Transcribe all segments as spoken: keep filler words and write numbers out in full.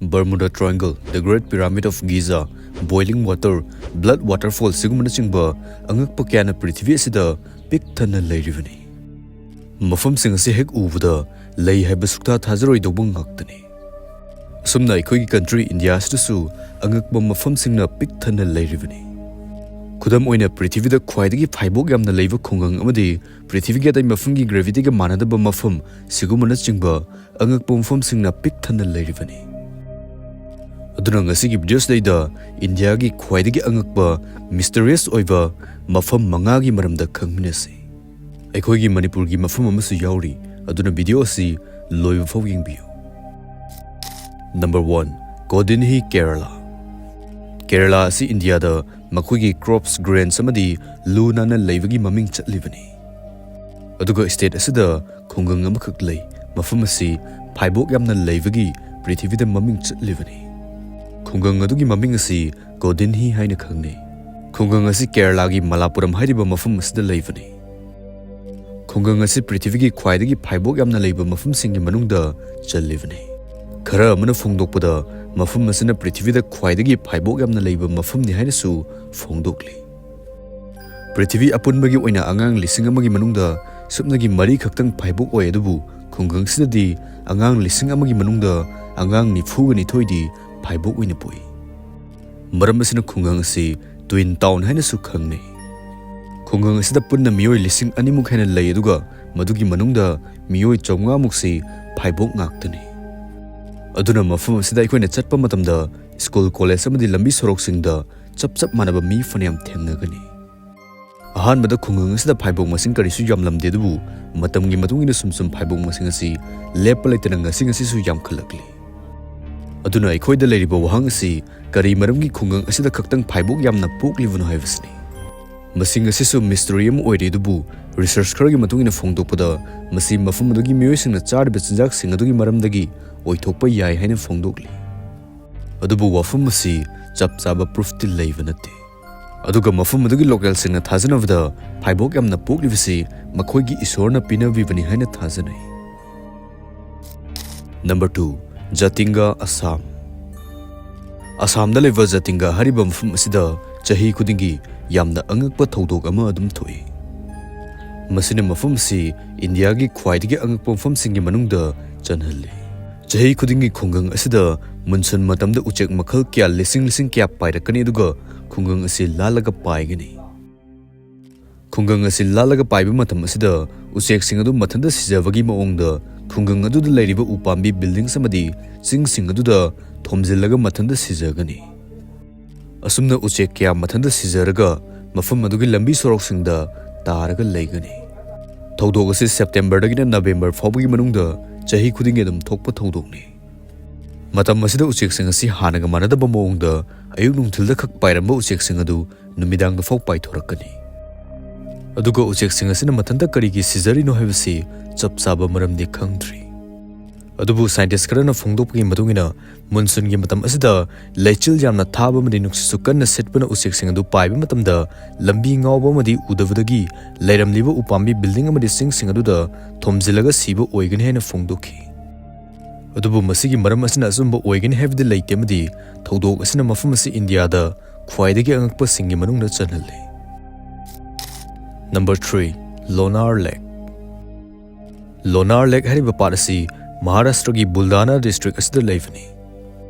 Bermuda Triangle, The Great Pyramid of Giza, Boiling Water, Blood Waterfall ꯁꯤꯒꯨꯝꯕꯅꯆꯤꯡꯕ ꯑꯉꯛꯄ ꯀꯌꯥꯅ ꯄ꯭ꯔꯤꯊꯤꯕꯤ ꯑꯁꯤꯗ ꯄꯤꯛ ꯊꯟꯅ ꯂꯩꯔꯤꯕꯅꯤ꯫ ꯃꯐꯝꯁꯤꯡ ꯑꯁꯤ ꯍꯦꯛ ꯎꯕꯗ ꯂꯩ ꯍꯥꯏꯕ ꯁꯨꯛꯊꯥ ꯊꯥꯖꯔꯣꯏꯗꯧꯕ ꯉꯥꯛꯇꯅꯤ꯫ ꯑꯁꯨꯝꯅ ꯑꯩꯈꯣꯏꯒꯤ ꯀꯟꯇ꯭ꯔꯤ ꯏꯟꯗꯤꯌꯥ ꯑꯁꯤꯗꯁꯨ ꯑꯉꯛꯄ ꯃꯐꯝꯁꯤꯡꯅ ꯄꯤꯛ ꯊꯟꯅ ꯂꯩꯔꯤꯕꯅꯤ꯫ ꯈꯨꯗꯝ ꯑꯣꯏꯅ, ꯄ꯭ꯔꯤꯊꯤꯕꯤꯗ ꯈ꯭ꯋꯥꯏꯗꯒꯤ ꯐꯥꯏꯕꯣꯛ ꯌꯥꯝꯅ ꯂꯩꯕ ꯈꯨꯡꯒꯪ ꯑꯃꯗꯤ ꯄ꯭ꯔꯤꯊꯤꯕꯤꯒꯤ ꯑꯇꯩ ꯃꯐꯝꯒꯤ ꯒ꯭ꯔꯦꯚꯤꯇꯤꯒ ꯃꯥꯟꯅꯗꯕ ꯃꯐꯝ ꯁꯤꯒꯨꯝꯕꯅꯆꯤꯡꯕ ꯑꯉꯛꯄ ꯃꯐꯝꯁꯤꯡꯅ ꯄꯤꯛ ꯊꯟꯅ ꯂꯩꯔꯤꯕꯅꯤ꯫ ꯑꯗꯨꯅ ꯉꯁꯤꯒꯤ ꯚꯤꯗꯤꯑꯣꯁꯤꯗꯩꯗ ꯏꯟꯗꯤꯌꯥꯒꯤ ꯈ꯭ꯋꯥꯏꯗꯒꯤ ꯑꯉꯛꯄ, ꯃꯤꯁꯇꯔꯤꯌꯁ ꯑꯣꯏꯕ ꯃꯐꯝ ꯃꯉꯥꯒꯤ ꯃꯔꯝꯗ ꯈꯪꯃꯤꯟꯅꯁꯤ꯫ ꯑꯩꯈꯣꯏꯒꯤ ꯃꯅꯤꯄꯨꯔꯒꯤ ꯃꯐꯝ ꯑꯃꯁꯨ ꯌꯥꯎꯔꯤ, ꯑꯗꯨꯅ ꯚꯤꯗꯤꯑꯣ ꯑꯁꯤ ꯂꯣꯏꯕ ꯐꯥꯎ ꯌꯦꯡꯕꯤꯌꯨ꯫ Number one, ꯀꯣꯗꯤꯟꯍꯤ, Kerala. ꯀꯦꯔꯂꯥ ꯑꯁꯤ ꯏꯟꯗꯤꯌꯥꯗ ꯃꯈꯣꯏꯒꯤ ꯀ꯭ꯔꯣꯞꯁ, ꯒ꯭ꯔꯦꯟꯁ ꯑꯃꯗꯤ ꯂꯨ ꯅꯥꯟꯅ ꯂꯩꯕꯒꯤ ꯃꯃꯤꯡ ꯆꯠꯂꯤꯕꯅꯤ꯫ ꯑꯗꯨꯒ ꯁ꯭ꯇꯦꯠ ꯑꯁꯤꯗ ꯈꯨꯡꯒꯪ ꯑꯃꯈꯛ ꯂꯩ, ꯃꯐꯝ ꯑꯁꯤ ꯐꯥꯏꯕꯣꯛ ꯌꯥꯝꯅ ꯂꯩꯕꯒꯤ ꯄ꯭ꯔꯤꯊꯤꯕꯤꯗ ꯃꯃꯤꯡ ꯆꯠꯂꯤꯕꯅꯤ꯫ ꯈꯨꯡꯒꯪ ꯑꯗꯨꯒꯤ ꯃꯃꯤꯡ ꯑꯁꯤ ꯀꯣꯗꯤꯟꯍꯤ ꯍꯥꯏꯅ ꯈꯪꯅꯩ꯫ ꯈꯨꯡꯒꯪ ꯑꯁꯤ ꯀꯦꯔꯂꯥꯒꯤ ꯃꯂꯥꯄꯨꯔꯝ ꯍꯥꯏꯔꯤꯕ ꯃꯐꯝ ꯑꯁꯤꯗ ꯂꯩꯕꯅꯤ꯫ ꯈꯨꯡꯒꯪ ꯑꯁꯤ ꯄ꯭ꯔꯤꯊꯤꯕꯤꯒꯤ ꯈ꯭ꯋꯥꯏꯗꯒꯤ ꯐꯥꯏꯕꯣꯛ ꯌꯥꯝꯅ ꯂꯩꯕ ꯃꯐꯝꯁꯤꯡꯒꯤ ꯃꯅꯨꯡꯗ ꯆꯜꯂꯤꯕꯅꯤ꯫ ꯈꯔ ꯑꯃꯅ ꯐꯣꯡꯗꯣꯛꯄꯗ, ꯃꯐꯝ ꯑꯁꯤꯅ ꯄ꯭ꯔꯤꯊꯤꯕꯤꯗ ꯈ꯭ꯋꯥꯏꯗꯒꯤ ꯐꯥꯏꯕꯣꯛ ꯌꯥꯝꯅ ꯂꯩꯕ ꯃꯐꯝꯅꯤ ꯍꯥꯏꯅꯁꯨ ꯐꯣꯡꯗꯣꯛꯂꯤ꯫ ꯄ꯭ꯔꯤꯊꯤꯕꯤ ꯑꯄꯨꯟꯕꯒꯤ ꯑꯣꯏꯅ ꯑꯉꯥꯡ ꯂꯤꯁꯤꯡ ꯑꯃꯒꯤ ꯃꯅꯨꯡꯗ ꯁꯨꯞꯅꯒꯤ ꯃꯔꯤ ꯈꯛꯇꯪ ꯐꯥꯏꯕꯣꯛ ꯑꯣꯏ, ꯑꯗꯨꯕꯨ ꯈꯨꯡꯒꯪꯁꯤꯗꯗꯤ ꯑꯉꯥꯡ ꯂꯤꯁꯤꯡ ꯑꯃꯒꯤ ꯃꯅꯨꯡꯗ ꯑꯉꯥꯡ ꯅꯤꯐꯨꯒ ꯅꯤꯊꯣꯏꯗꯤ ꯐꯥꯏꯕꯣꯛ ꯑꯣꯏꯅ ꯄꯣꯛꯏ꯫ ꯃꯔꯝ ꯑꯁꯤꯅ ꯈꯨꯡꯒꯪ ꯑꯁꯤ ꯇ꯭ꯋꯤꯟ ꯇꯥꯎꯟ ꯍꯥꯏꯅꯁꯨ ꯈꯪꯅꯩ꯫ ꯈꯨꯡꯒꯪ ꯑꯁꯤꯗ ꯄꯨꯟꯅ ꯃꯤꯑꯣꯏ ꯂꯤꯁꯤꯡ ꯑꯅꯤꯃꯨꯛ ꯍꯦꯟꯅ ꯂꯩ, ꯑꯗꯨꯒ ꯃꯗꯨꯒꯤ ꯃꯅꯨꯡꯗ ꯃꯤꯑꯣꯏ ꯆꯥꯝꯃꯉꯥꯃꯨꯛꯁꯤ ꯐꯥꯏꯕꯣꯛ ꯉꯥꯛꯇꯅꯤ꯫ ꯑꯗꯨꯅ ꯃꯐꯝ ꯑꯁꯤꯗ ꯑꯩꯈꯣꯏꯅ ꯆꯠꯄ ꯃꯇꯝꯗ ꯁ꯭ꯀꯨꯜ, ꯀꯣꯂꯦꯖ ꯑꯃꯗꯤ ꯂꯝꯕꯤ ꯁꯣꯔꯣꯛꯁꯤꯡꯗ ꯆꯞ ꯆꯞ ꯃꯥꯟꯅꯕ ꯃꯤ ꯐꯅꯌꯥꯝ ꯊꯦꯡꯅꯒꯅꯤ꯫ ꯑꯍꯥꯟꯕꯗ ꯈꯨꯡꯒꯪ ꯑꯁꯤꯗ ꯐꯥꯏꯕꯣꯛ ꯃꯁꯤꯡ ꯀꯔꯤꯁꯨ ꯌꯥꯝꯂꯝꯗꯦ, ꯑꯗꯨꯕꯨ ꯃꯇꯝꯒꯤ ꯃꯇꯨꯡ ꯏꯟꯅ ꯁꯨꯝ ꯁꯨꯝ ꯐꯥꯏꯕꯣꯛ ꯃꯁꯤꯡ ꯑꯁꯤ ꯂꯦꯞꯄ ꯂꯩꯇꯅ ꯉꯁꯤ ꯉꯁꯤꯁꯨ ꯌꯥꯝꯈꯠꯂꯛꯂꯤ꯫ ꯑꯗꯨꯅ ꯑꯩꯈꯣꯏꯗ ꯂꯩꯔꯤꯕ ꯋꯥꯍꯪ ꯑꯁꯤ, ꯀꯔꯤ ꯃꯔꯝꯒꯤ ꯈꯨꯡꯒꯪ ꯑꯁꯤꯗ ꯈꯛꯇꯪ ꯐꯥꯏꯕꯣꯛ ꯌꯥꯝꯅ ꯄꯣꯛꯂꯤꯕꯅꯣ ꯍꯥꯏꯕꯁꯤꯅꯤ꯫ ꯃꯁꯤꯡ ꯑꯁꯤꯁꯨ ꯃꯤꯁꯇꯔꯤ ꯑꯃ ꯑꯣꯏꯔꯤ, ꯑꯗꯨꯕꯨ ꯔꯤꯁꯔꯆ ꯈꯔꯒꯤ ꯃꯇꯨꯡ ꯏꯟꯅ ꯐꯣꯡꯗꯣꯛꯄꯗ, ꯃꯁꯤ ꯃꯐꯝ ꯑꯗꯨꯒꯤ ꯃꯤꯑꯣꯏꯁꯤꯡꯅ ꯆꯥꯔꯤꯕ ꯆꯤꯟꯖꯥꯛꯁꯤꯡ ꯑꯗꯨꯒꯤ ꯃꯔꯝꯗꯒꯤ ꯑꯣꯏꯊꯣꯛꯄ ꯌꯥꯏ ꯍꯥꯏꯅ ꯐꯣꯡꯗꯣꯛꯂꯤ꯫ ꯑꯗꯨꯕꯨ ꯋꯥꯐꯝ ꯑꯁꯤ ꯆꯞ ꯆꯥꯕ ꯄ꯭ꯔꯨꯐꯇꯤ ꯂꯩꯕ ꯅꯠꯇꯦ꯫ ꯑꯗꯨꯒ ꯃꯐꯝ ꯑꯗꯨꯒꯤ ꯂꯣꯀꯦꯜꯁꯤꯡꯅ ꯊꯥꯖꯅꯕꯗ, ꯐꯥꯏꯕꯣꯛ ꯌꯥꯝꯅ ꯄꯣꯛꯂꯤꯕꯁꯤ ꯃꯈꯣꯏꯒꯤ ꯏꯁꯣꯔꯅ ꯄꯤꯅꯕꯤꯕꯅꯤ ꯍꯥꯏꯅ ꯊꯥꯖꯅꯩ꯫ Number two, ꯖꯥꯇꯤꯡꯒꯥ, Assam. ꯑꯁꯥꯝꯗ ꯂꯩꯕ ꯖꯇꯤꯡꯒ ꯍꯥꯏꯔꯤꯕ ꯃꯐꯝ ꯑꯁꯤꯗ ꯆꯍꯤ ꯈꯨꯗꯤꯡꯒꯤ ꯌꯥꯝꯅ ꯑꯉꯛꯄ ꯊꯧꯗꯣꯛ ꯑꯃ ꯑꯗꯨꯝ ꯊꯣꯛꯏ꯫ ꯃꯁꯤꯅ ꯃꯐꯝ ꯑꯁꯤ ꯏꯟꯗꯤꯌꯥꯒꯤ ꯈ꯭ꯋꯥꯏꯗꯒꯤ ꯑꯉꯛꯄ ꯃꯐꯝꯁꯤꯡꯒꯤ ꯃꯅꯨꯡꯗ ꯆꯟꯍꯜꯂꯤ꯫ ꯆꯍꯤ ꯈꯨꯗꯤꯡꯒꯤ ꯈꯨꯡꯒꯪ ꯑꯁꯤꯗ ꯃꯨꯟꯁꯨꯟ ꯃꯇꯝꯗ ꯎꯆꯦꯛ ꯃꯈꯜ ꯀꯌꯥ ꯂꯤꯁꯤꯡ ꯂꯤꯁꯤꯡ ꯀꯌꯥ ꯄꯥꯏꯔꯛꯀꯅꯤ, ꯑꯗꯨꯒ ꯈꯨꯡꯒꯪ ꯑꯁꯤ ꯂꯥꯜꯂꯒ ꯄꯥꯏꯒꯅꯤ꯫ ꯈꯨꯡꯒꯪ ꯑꯁꯤ ꯂꯥꯜꯂꯒ ꯄꯥꯏꯕ ꯃꯇꯝ ꯑꯁꯤꯗ ꯎꯆꯦꯛꯁꯤꯡ ꯑꯗꯨ ꯃꯊꯟꯇ ꯁꯤꯖꯕꯒꯤ ꯃꯑꯣꯡꯗ ꯈꯨꯡꯒꯪ ꯑꯗꯨꯗ ꯂꯩꯔꯤꯕ ꯎꯄꯥꯝꯕꯤ, buildings ꯑꯃꯗꯤ ꯆꯤꯡꯁꯤꯡ ꯑꯗꯨꯗ ꯊꯣꯝꯖꯤꯜꯂꯒ ꯃꯊꯟꯇ ꯁꯤꯖꯒꯅꯤ꯫ ꯑꯁꯨꯝꯅ ꯎꯆꯦꯛ ꯀꯌꯥ ꯃꯊꯟꯇ ꯁꯤꯖꯔꯒ ꯃꯐꯝ ꯑꯗꯨꯒꯤ ꯂꯝꯕꯤ ꯁꯣꯔꯣꯛꯁꯤꯡꯗ ꯇꯥꯔꯒ ꯂꯩꯒꯅꯤ꯫ ꯊꯧꯗꯣꯛ ꯑꯁꯤ ꯁꯦꯞꯇꯦꯝꯕꯔꯗꯒꯤꯅ ꯅꯕꯦꯝꯕꯔ ꯐꯥꯎꯕꯒꯤ ꯃꯅꯨꯡꯗ ꯆꯍꯤ ꯈꯨꯗꯤꯡꯒꯤ ꯑꯗꯨꯝ ꯊꯣꯛꯄ ꯊꯧꯗꯣꯛꯅꯤ꯫ ꯃꯇꯝ ꯑꯁꯤꯗ ꯎꯆꯦꯛꯁꯤꯡ ꯑꯁꯤ ꯍꯥꯟꯅꯒ ꯃꯥꯟꯅꯗꯕ ꯃꯑꯣꯡꯗ ꯑꯌꯨꯛ ꯅꯨꯡꯊꯤꯜꯗ ꯈꯛ ꯄꯥꯏꯔꯝꯕ ꯎꯆꯦꯛꯁꯤꯡ ꯑꯗꯨ ꯅꯨꯃꯤꯗꯥꯡꯗ ꯐꯥꯎ ꯄꯥꯏꯊꯣꯔꯛꯀꯅꯤ꯫ ꯑꯗꯨꯒ ꯎꯆꯦꯛꯁꯤꯡ ꯑꯁꯤꯅ ꯃꯊꯟꯇ ꯀꯔꯤꯒꯤ ꯁꯤꯖꯔꯤꯅꯣ ꯍꯥꯏꯕꯁꯤ ꯆꯞ ꯆꯥꯕ ꯃꯔꯝꯗꯤ ꯈꯪꯗ꯭ꯔꯤ꯫ ꯑꯗꯨꯕꯨ scientist ꯈꯔꯅ ꯐꯣꯡꯗꯣꯛꯄꯒꯤ ꯃꯇꯨꯡ ꯏꯟꯅ, ꯃꯨꯟꯁꯨꯟꯒꯤ ꯃꯇꯝ ꯑꯁꯤꯗ ꯂꯩꯆꯤꯜ ꯌꯥꯝꯅ ꯊꯥꯕ ꯑꯃꯗꯤ ꯅꯨꯡꯁꯤꯠꯁꯨ ꯀꯟꯅ ꯁꯤꯠꯄꯅ ꯎꯆꯦꯛꯁꯤꯡ ꯑꯗꯨ ꯄꯥꯏꯕ ꯃꯇꯝꯗ ꯂꯝꯕꯤ ꯉꯥꯎꯕ ꯑꯃꯗꯤ ꯎꯗꯕꯗꯒꯤ ꯂꯩꯔꯝꯂꯤꯕ ꯎꯄꯥꯝꯕꯤ, building ꯑꯃꯗꯤ ꯆꯤꯡꯁꯤꯡ ꯑꯗꯨꯗ ꯊꯣꯝꯖꯤꯜꯂꯒ ꯁꯤꯕ ꯑꯣꯏꯒꯅꯤ ꯍꯥꯏꯅ ꯐꯣꯡꯗꯣꯛꯈꯤ꯫ ꯑꯗꯨꯕꯨ ꯃꯁꯤꯒꯤ ꯃꯔꯝ ꯑꯁꯤꯅ ꯑꯆꯨꯝꯕ ꯑꯣꯏꯒꯅꯤ ꯍꯥꯏꯕꯗꯤ ꯂꯩꯇꯦ, ꯑꯃꯗꯤ ꯊꯧꯗꯣꯛ ꯑꯁꯤꯅ ꯃꯐꯝ ꯑꯁꯤ ꯏꯟꯗꯤꯌꯥꯗ ꯈ꯭ꯋꯥꯏꯗꯒꯤ ꯑꯉꯛꯄꯁꯤꯡꯒꯤ ꯃꯅꯨꯡꯗ ꯆꯜꯍꯜꯂꯤ꯫ Number three, Lonar Lake꯫ Lonar Lake ꯍꯥꯏꯔꯤꯕ ꯄꯥꯠ ꯑꯁꯤ ꯃꯍꯥꯔꯥꯁꯇ꯭ꯔꯒꯤ ꯕꯨꯜꯗꯥꯅꯥ district ꯑꯁꯤꯗ ꯂꯩꯕꯅꯤ꯫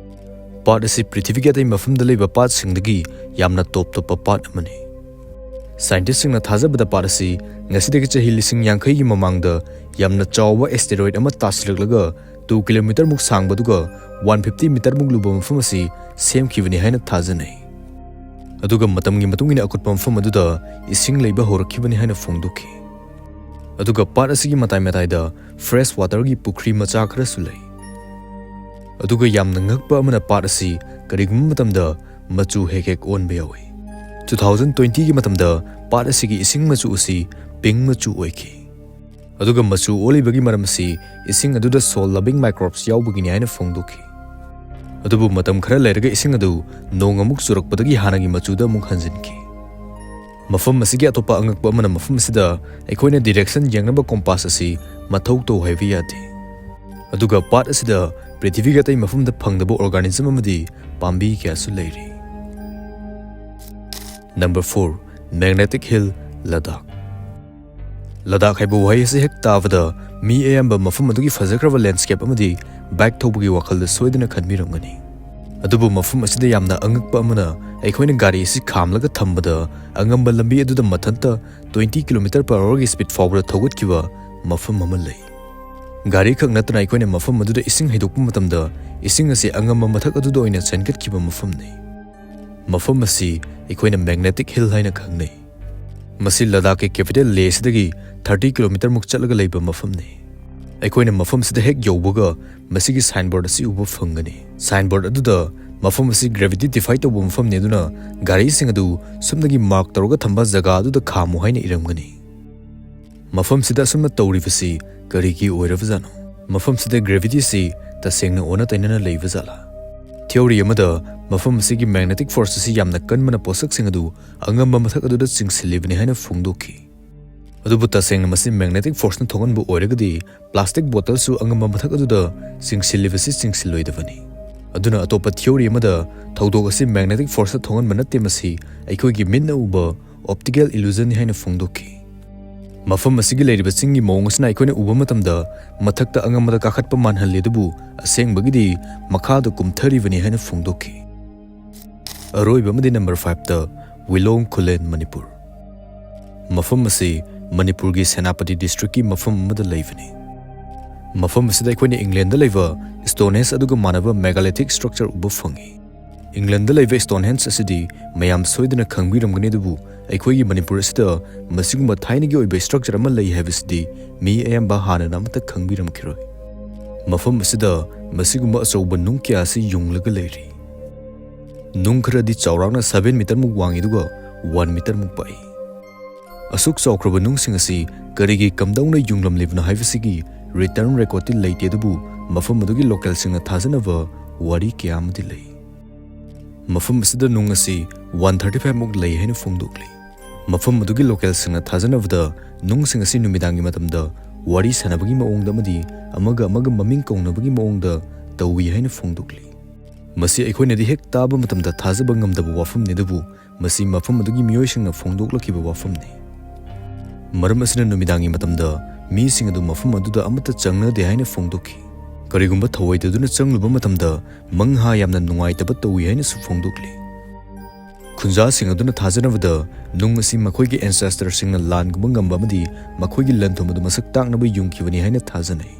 ꯄꯥꯠ ꯑꯁꯤ ꯄ꯭ꯔꯤꯊꯤꯕꯤꯒꯤ ꯑꯇꯩ ꯃꯐꯝꯗ ꯂꯩꯕ ꯄꯥꯠꯁꯤꯡꯗꯒꯤ ꯌꯥꯝꯅ ꯇꯣꯞ ꯇꯣꯞꯄ ꯄꯥꯠ ꯑꯃꯅꯤ꯫ Scientistꯁꯤꯡꯅ ꯊꯥꯖꯕꯗ ꯄꯥꯠ ꯑꯁꯤ ꯉꯁꯤꯗꯒꯤ ꯆꯍꯤ ꯂꯤꯁꯤꯡ ꯌꯥꯡꯈꯩꯒꯤ ꯃꯃꯥꯡꯗ ꯌꯥꯝꯅ ꯆꯥꯎꯕ asteroid ꯑꯃ ꯇꯥꯁꯤꯜꯂꯛꯂꯒ two kilometre ꯃꯨꯛ ꯁꯥꯡꯕ ꯑꯗꯨꯒ one fifty metre ꯃꯨꯛ ꯂꯨꯕ ꯃꯐꯝ ꯑꯁꯤ ꯁꯦꯝꯈꯤꯕꯅꯤ ꯍꯥꯏꯅ ꯊꯥꯖꯅꯩ꯫ ꯑꯗꯨꯒ ꯃꯇꯝꯒꯤ ꯃꯇꯨꯡ ꯏꯟꯅ ꯑꯀꯨꯠꯄ ꯃꯐꯝ ꯑꯗꯨꯗ ꯏꯁꯤꯡ ꯂꯩꯕ ꯍꯧꯔꯛꯈꯤꯕꯅꯤ ꯍꯥꯏꯅ ꯐꯣꯡꯗꯣꯛꯈꯤ꯫ ꯑꯗꯨꯒ ꯄꯥꯠ ꯑꯁꯤꯒꯤ ꯃꯇꯥꯏ ꯃꯇꯥꯏꯗ fresh waterꯒꯤ ꯄꯨꯈ꯭ꯔꯤ ꯃꯆꯥ ꯈꯔꯁꯨ ꯂꯩ꯫ ꯑꯗꯨꯒ ꯌꯥꯝꯅ ꯉꯛꯄ ꯑꯃꯅ, ꯄꯥꯠ ꯑꯁꯤ ꯀꯔꯤꯒꯨꯝꯕ ꯃꯇꯝꯗ ꯃꯆꯨ ꯍꯦꯛ ꯍꯦꯛ ꯑꯣꯟꯕ ꯌꯥꯎꯏ꯫ Two thousand twentyꯒꯤ ꯃꯇꯝꯗ ꯄꯥꯠ ꯑꯁꯤꯒꯤ ꯏꯁꯤꯡ ꯃꯆꯨ ꯑꯁꯤ pink ꯃꯆꯨ ꯑꯣꯏꯈꯤ꯫ ꯑꯗꯨꯒ ꯃꯆꯨ ꯑꯣꯜꯂꯤꯕꯒꯤ ꯃꯔꯝ ꯑꯁꯤ ꯏꯁꯤꯡ ꯑꯗꯨꯗ soil loving microbes ꯌꯥꯎꯕꯒꯤꯅꯤ ꯍꯥꯏꯅ ꯐꯣꯡꯗꯣꯛꯈꯤ꯫ ꯑꯗꯨꯕꯨ ꯃꯇꯝ ꯈꯔ ꯂꯩꯔꯒ ꯏꯁꯤꯡ ꯑꯗꯨ ꯅꯣꯡ ꯑꯃꯨꯛ ꯆꯨꯔꯛꯄꯗꯒꯤ ꯍꯥꯟꯅꯒꯤ ꯃꯆꯨꯗ ꯑꯃꯨꯛ ꯍꯟꯖꯤꯟꯈꯤ꯫ ꯃꯐꯝ ꯑꯁꯤꯒꯤ ꯑꯇꯣꯞꯄ ꯑꯉꯛꯄ ꯑꯃꯅ, ꯃꯐꯝ ꯑꯁꯤꯗ ꯑꯩꯈꯣꯏꯅ direction ꯌꯦꯡꯅꯕ compass ꯑꯁꯤ ꯃꯊꯧ ꯇꯧ ꯍꯥꯏꯕ ꯌꯥꯗꯦ꯫ ꯑꯗꯨꯒ ꯄꯥꯠ ꯑꯁꯤꯗ ꯄ꯭ꯔꯤꯊꯤꯕꯤꯒꯤ ꯑꯇꯩ ꯃꯐꯝꯗ ꯐꯪꯗꯕ organism ꯑꯃꯗꯤ ꯄꯥꯝꯕꯤ ꯀꯌꯥꯁꯨ ꯂꯩꯔꯤ꯫ Number four, Magnetic Hill, Ladakh. Ladakh ꯍꯥꯏꯕ ꯋꯥꯍꯩ ꯑꯁꯤ ꯍꯦꯛ ꯇꯥꯕꯗ ꯃꯤ ꯑꯌꯥꯝꯕ ꯃꯐꯝ ꯑꯗꯨꯒꯤ ꯐꯖꯈ꯭ꯔꯕ landscape ꯑꯃꯗꯤ bike ꯊꯧꯕꯒꯤ ꯋꯥꯈꯜꯗ ꯁꯣꯏꯗꯅ ꯈꯟꯕꯤꯔꯝꯒꯅꯤ꯫ ꯑꯗꯨꯕꯨ ꯃꯐꯝ ꯑꯁꯤꯗ ꯌꯥꯝꯅ ꯑꯉꯛꯄ ꯑꯃꯅ, ꯑꯩꯈꯣꯏꯅ ꯒꯥꯔꯤ ꯑꯁꯤ ꯈꯥꯝꯂꯒ ꯊꯝꯕꯗ ꯑꯉꯝꯕ ꯂꯝꯕꯤ ꯑꯗꯨꯗ ꯃꯊꯟꯇ twenty kilometer per hourꯒꯤ speed ꯐꯥꯎꯕꯗ ꯊꯧꯒꯠꯈꯤꯕ ꯃꯐꯝ ꯑꯃ ꯂꯩ꯫ ꯒꯥꯔꯤ ꯈꯛ ꯅꯠꯇꯅ ꯑꯩꯈꯣꯏꯅ ꯃꯐꯝ ꯑꯗꯨꯗ ꯏꯁꯤꯡ ꯍꯩꯗꯣꯛꯄ ꯃꯇꯝꯗ ꯏꯁꯤꯡ ꯑꯁꯤ ꯑꯉꯝꯕ ꯃꯊꯛ ꯑꯗꯨꯗ ꯑꯣꯏꯅ ꯆꯦꯟꯒꯠꯈꯤꯕ ꯃꯐꯝꯅꯤ꯫ ꯃꯐꯝ ꯑꯁꯤ ꯑꯩꯈꯣꯏꯅ Magnetic Hill ꯍꯥꯏꯅ ꯈꯪꯅꯩ꯫ ꯃꯁꯤ ꯂꯗꯥꯈꯀꯤ capital ꯂꯦꯍꯁꯤꯗꯒꯤ thirty kilometer ꯃꯨꯛ ꯆꯠꯂꯒ ꯂꯩꯕ ꯃꯐꯝꯅꯤ꯫ ꯑꯩꯈꯣꯏꯅ ꯃꯐꯝꯁꯤꯗ ꯍꯦꯛ ꯌꯧꯕꯒ ꯃꯁꯤꯒꯤ signboard ꯑꯁꯤ ꯎꯕ ꯐꯪꯒꯅꯤ꯫ Signboard ꯑꯗꯨꯗ ꯃꯐꯝ ꯑꯁꯤ gravity defy ꯇꯧꯕ ꯃꯐꯝꯅꯤ, ꯑꯗꯨꯅ ꯒꯥꯔꯤꯁꯤꯡ ꯑꯗꯨ ꯁꯨꯞꯅꯒꯤ mark ꯇꯧꯔꯒ ꯊꯝꯕ ꯖꯒꯥ ꯑꯗꯨꯗ ꯈꯥꯝꯃꯨ ꯍꯥꯏꯅ ꯏꯔꯝꯒꯅꯤ꯫ ꯃꯐꯝꯁꯤꯗ ꯑꯁꯨꯝꯅ ꯇꯧꯔꯤꯕꯁꯤ ꯀꯔꯤꯒꯤ ꯑꯣꯏꯔꯕꯖꯥꯠꯅꯣ? ꯃꯐꯝꯁꯤꯗ gravityꯁꯤ ꯇꯁꯦꯡꯅ ꯑꯣꯟꯅ ꯇꯩꯅꯅ ꯂꯩꯕ ꯖꯥꯠꯂꯥ? Theory ꯑꯃꯗ ꯃꯐꯝ ꯑꯁꯤꯒꯤ magnetic force ꯑꯁꯤ ꯌꯥꯝꯅ ꯀꯟꯕꯅ ꯄꯣꯠꯁꯛꯁꯤꯡ ꯑꯗꯨ ꯑꯉꯝꯕ ꯃꯊꯛ ꯑꯗꯨꯗ ꯆꯤꯡꯁꯤꯜꯂꯤꯕꯅꯤ ꯍꯥꯏꯅ ꯐꯣꯡꯗꯣꯛꯈꯤ꯫ ꯑꯗꯨꯕꯨ ꯇꯁꯦꯡꯅ ꯃꯁꯤ magnetic forceꯅ ꯊꯣꯛꯍꯟꯕ ꯑꯣꯏꯔꯒꯗꯤ plastic bottleꯁꯨ ꯑꯉꯝꯕ ꯃꯊꯛ ꯑꯗꯨꯗ ꯆꯤꯡꯁꯤꯜꯂꯤꯕꯁꯤ ꯆꯤꯡꯁꯤꯜꯂꯣꯏꯗꯕꯅꯤ꯫ ꯑꯗꯨꯅ ꯑꯇꯣꯞꯄ theory ꯑꯃꯗ ꯊꯧꯗꯣꯛ ꯑꯁꯤ magnetic forceꯅ ꯊꯣꯛꯍꯟꯕ ꯅꯠꯇꯦ, ꯃꯁꯤ ꯑꯩꯈꯣꯏꯒꯤ ꯃꯤꯠꯅ ꯎꯕ optical illusionꯅꯤ ꯍꯥꯏꯅ ꯐꯣꯡꯗꯣꯛꯈꯤ꯫ ꯃꯐꯝ ꯑꯁꯤꯒꯤ ꯂꯩꯔꯤꯕ ꯆꯤꯡꯒꯤ ꯃꯑꯣꯡ ꯑꯁꯤꯅ ꯑꯩꯈꯣꯏꯅ ꯎꯕ ꯃꯇꯝꯗ ꯃꯊꯛꯇ ꯑꯉꯝꯕꯗ ꯀꯥꯈꯠꯄ ꯃꯥꯟꯍꯜꯂꯤ, ꯑꯗꯨꯕꯨ ꯑꯁꯦꯡꯕꯒꯤꯗꯤ ꯃꯈꯥꯗ ꯀꯨꯝꯊꯔꯤꯕꯅꯤ ꯍꯥꯏꯅ ꯐꯣꯡꯗꯣꯛꯈꯤ꯫ ꯑꯔꯣꯏꯕ ꯑꯃꯗꯤ number fiveꯇ ꯋꯤꯂꯣꯡ ꯈꯨꯂꯦꯟ, ꯃꯅꯤꯄꯨꯔ꯫ ꯃꯐꯝ ꯑꯁꯤ ꯃꯅꯤꯄꯨꯔꯒꯤ ꯁꯦꯅꯥꯄꯇꯤ districtꯀꯤ ꯃꯐꯝ ꯑꯃꯗ ꯂꯩꯕꯅꯤ꯫ ꯃꯐꯝ ꯑꯁꯤꯗ ꯑꯩꯈꯣꯏꯅ Englandꯗ ꯂꯩꯕ Stonehenge ꯑꯗꯨꯒ ꯃꯥꯟꯅꯕ megalithic structure ꯎꯕ ꯐꯪꯏ꯫ Englandꯗ ꯂꯩꯕ Stonehenge ꯑꯁꯤꯗꯤ ꯃꯌꯥꯝ ꯁꯣꯏꯗꯅ ꯈꯪꯕꯤꯔꯝꯒꯅꯤ, ꯑꯗꯨꯕꯨ ꯑꯩꯈꯣꯏꯒꯤ ꯃꯅꯤꯄꯨꯔ ꯑꯁꯤꯗ ꯃꯁꯤꯒꯨꯝꯕ ꯊꯥꯏꯅꯒꯤ ꯑꯣꯏꯕ structure ꯑꯃ ꯂꯩ ꯍꯥꯏꯕꯁꯤꯗꯤ ꯃꯤ ꯑꯌꯥꯝꯕ ꯍꯥꯟꯅꯅ ꯑꯃꯠꯇ ꯈꯪꯕꯤꯔꯝꯈꯤꯔꯣꯏ꯫ ꯃꯐꯝ ꯑꯁꯤꯗ ꯃꯁꯤꯒꯨꯝꯕ ꯑꯆꯧꯕ ꯅꯨꯡ ꯀꯌꯥ ꯑꯁꯤ ꯌꯨꯡꯂꯒ ꯂꯩꯔꯤ꯫ ꯅꯨꯡ ꯈꯔꯗꯤ ꯆꯥꯎꯔꯥꯛꯅ seven meterꯃꯨꯛ ꯋꯥꯡꯏ, ꯑꯗꯨꯒ one meterꯃꯨꯛ ꯄꯥꯛꯏ꯫ ꯑꯁꯨꯛ ꯆꯥꯎꯈ꯭ꯔꯕ ꯅꯨꯡꯁꯤꯡ ꯑꯁꯤ ꯀꯔꯤꯒꯤ ꯀꯝꯗꯧꯅ ꯌꯨꯡꯂꯝꯂꯤꯕꯅꯣ ꯍꯥꯏꯕꯁꯤꯒꯤ written recordꯗꯤ ꯂꯩꯇꯦ, ꯑꯗꯨꯕꯨ ꯃꯐꯝ ꯑꯗꯨꯒꯤ localꯁꯤꯡꯅ ꯊꯥꯖꯅꯕ ꯋꯥꯔꯤ ꯀꯌꯥ ꯑꯃꯗꯤ ꯂꯩ꯫ ꯃꯐꯝ ꯑꯁꯤꯗ ꯅꯨꯡ ꯑꯁꯤ one thirty five ꯃꯨꯛ ꯂꯩ ꯍꯥꯏꯅ ꯐꯣꯡꯗꯣꯛꯂꯤ꯫ ꯃꯐꯝ ꯑꯗꯨꯒꯤ localꯁꯤꯡꯅ ꯊꯥꯖꯅꯕꯗ, ꯅꯨꯡꯁꯤꯡ ꯑꯁꯤ ꯅꯨꯃꯤꯗꯥꯡꯒꯤ ꯃꯇꯝꯗ ꯋꯥꯔꯤ ꯁꯥꯟꯅꯕꯒꯤ ꯃꯑꯣꯡꯗ ꯑꯃꯗꯤ ꯑꯃꯒ ꯑꯃꯒ ꯃꯃꯤꯡ ꯀꯧꯅꯕꯒꯤ ꯃꯑꯣꯡꯗ ꯇꯧꯏ ꯍꯥꯏꯅ ꯐꯣꯡꯗꯣꯛꯂꯤ꯫ ꯃꯁꯤ ꯑꯩꯈꯣꯏꯅꯗꯤ ꯍꯦꯛ ꯇꯥꯕ ꯃꯇꯝꯗ ꯊꯥꯖꯕ ꯉꯝꯗꯕ ꯋꯥꯐꯝꯅꯤ, ꯑꯗꯨꯕꯨ ꯃꯁꯤ ꯃꯐꯝ ꯑꯗꯨꯒꯤ ꯃꯤꯑꯣꯏꯁꯤꯡꯅ ꯐꯣꯡꯗꯣꯛꯂꯛꯈꯤꯕ ꯋꯥꯐꯝꯅꯤ꯫ ꯃꯔꯝ ꯑꯁꯤꯅ ꯅꯨꯃꯤꯗꯥꯡꯒꯤ ꯃꯇꯝꯗ ꯃꯤꯁꯤꯡ ꯑꯗꯨ ꯃꯐꯝ ꯑꯗꯨꯗ ꯑꯃꯠꯇ ꯆꯪꯅꯗꯦ ꯍꯥꯏꯅ ꯐꯣꯡꯗꯣꯛꯈꯤ꯫ ꯀꯔꯤꯒꯨꯝꯕ ꯊꯧꯑꯣꯏꯗꯗꯨꯅ ꯆꯪꯂꯨꯕ ꯃꯇꯝꯗ ꯃꯪꯍꯥ ꯌꯥꯝꯅ ꯅꯨꯡꯉꯥꯏꯇꯕ ꯇꯧꯏ ꯍꯥꯏꯅꯁꯨ ꯐꯣꯡꯗꯣꯛꯂꯤ꯫ ꯈꯨꯟꯖꯥꯁꯤꯡ ꯑꯗꯨꯅ ꯊꯥꯖꯅꯕꯗ ꯅꯨꯡ ꯑꯁꯤ ꯃꯈꯣꯏꯒꯤ ancestorꯁꯤꯡꯅ ꯂꯥꯟꯒꯨꯝꯕ ꯉꯝꯕ ꯑꯃꯗꯤ ꯃꯈꯣꯏꯒꯤ ꯂꯟ-ꯊꯨꯝ ꯑꯗꯨ ꯃꯁꯛ ꯇꯥꯛꯅꯕ ꯌꯨꯡꯈꯤꯕꯅꯤ ꯍꯥꯏꯅ ꯊꯥꯖꯅꯩ꯫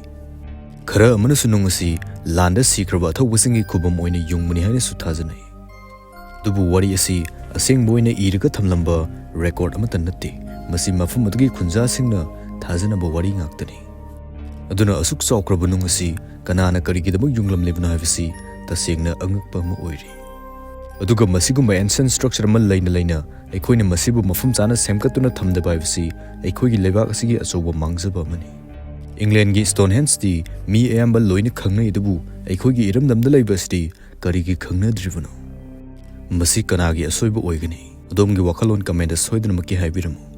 ꯈꯔ ꯑꯃꯅꯁꯨ ꯅꯨꯡ ꯑꯁꯤ ꯂꯥꯟꯗ ꯁꯤꯈ꯭ꯔꯕ ꯑꯊꯧꯕꯁꯤꯡꯒꯤ ꯈꯨꯕꯝ ꯑꯣꯏꯅ ꯌꯨꯡꯕꯅꯤ ꯍꯥꯏꯅꯁꯨ ꯊꯥꯖꯅꯩ꯫ ꯑꯗꯨꯕꯨ ꯋꯥꯔꯤ ꯑꯁꯤ ꯑꯁꯦꯡꯕ ꯑꯣꯏꯅ ꯏꯔꯒ ꯊꯝꯂꯝꯕ record ꯑꯃꯠꯇ ꯅꯠꯇꯦ꯫ ꯃꯁꯤ ꯃꯐꯝ ꯑꯗꯨꯒꯤ ꯈꯨꯟꯖꯥꯁꯤꯡꯅ ꯊꯥꯖꯅꯕ ꯋꯥꯔꯤ ꯉꯥꯛꯇꯅꯤ꯫ ꯑꯗꯨꯅ ꯑꯁꯨꯛ ꯆꯥꯎꯈ꯭ꯔꯕ ꯅꯨꯡ ꯑꯁꯤ ꯀꯅꯥꯅ ꯀꯔꯤꯒꯤꯗꯃꯛ ꯌꯨꯡꯂꯝꯂꯤꯕꯅꯣ ꯍꯥꯏꯕꯁꯤ ꯇꯁꯦꯡꯅ ꯑꯉꯛꯄ ꯑꯃ ꯑꯣꯏꯔꯤ꯫ ꯑꯗꯨꯒ ꯃꯁꯤꯒꯨꯝꯕ ancient structure ꯑꯃ ꯂꯩꯅ ꯂꯩꯅ ꯑꯩꯈꯣꯏꯅ ꯃꯁꯤꯕꯨ ꯃꯐꯝ ꯆꯥꯅ ꯁꯦꯝꯒꯠꯇꯨꯅ ꯊꯝꯗꯕ ꯍꯥꯏꯕꯁꯤ ꯑꯩꯈꯣꯏꯒꯤ ꯂꯩꯕꯥꯛ ꯑꯁꯤꯒꯤ ꯑꯆꯧꯕ ꯃꯥꯡꯖꯕ ꯑꯃꯅꯤ꯫ ꯏꯪꯂꯦꯟꯒꯤ Stonehengeꯗꯤ ꯃꯤ ꯑꯌꯥꯝꯕ ꯂꯣꯏꯅ ꯈꯪꯅꯩ, ꯑꯗꯨꯕꯨ ꯑꯩꯈꯣꯏꯒꯤ ꯏꯔꯝꯗꯝꯗ ꯂꯩꯕ ꯑꯁꯤꯗꯤ ꯀꯔꯤꯒꯤ ꯈꯪꯅꯗ꯭ꯔꯤꯕꯅꯣ? ꯃꯁꯤ ꯀꯅꯥꯒꯤ ꯑꯁꯣꯏꯕ ꯑꯣꯏꯒꯅꯤ? ꯑꯗꯣꯝꯒꯤ ꯋꯥꯈꯜꯂꯣꯟ commentꯗ ꯁꯣꯏꯗꯅꯃꯛꯀꯤ ꯍꯥꯏꯕꯤꯔꯝꯃꯨ꯫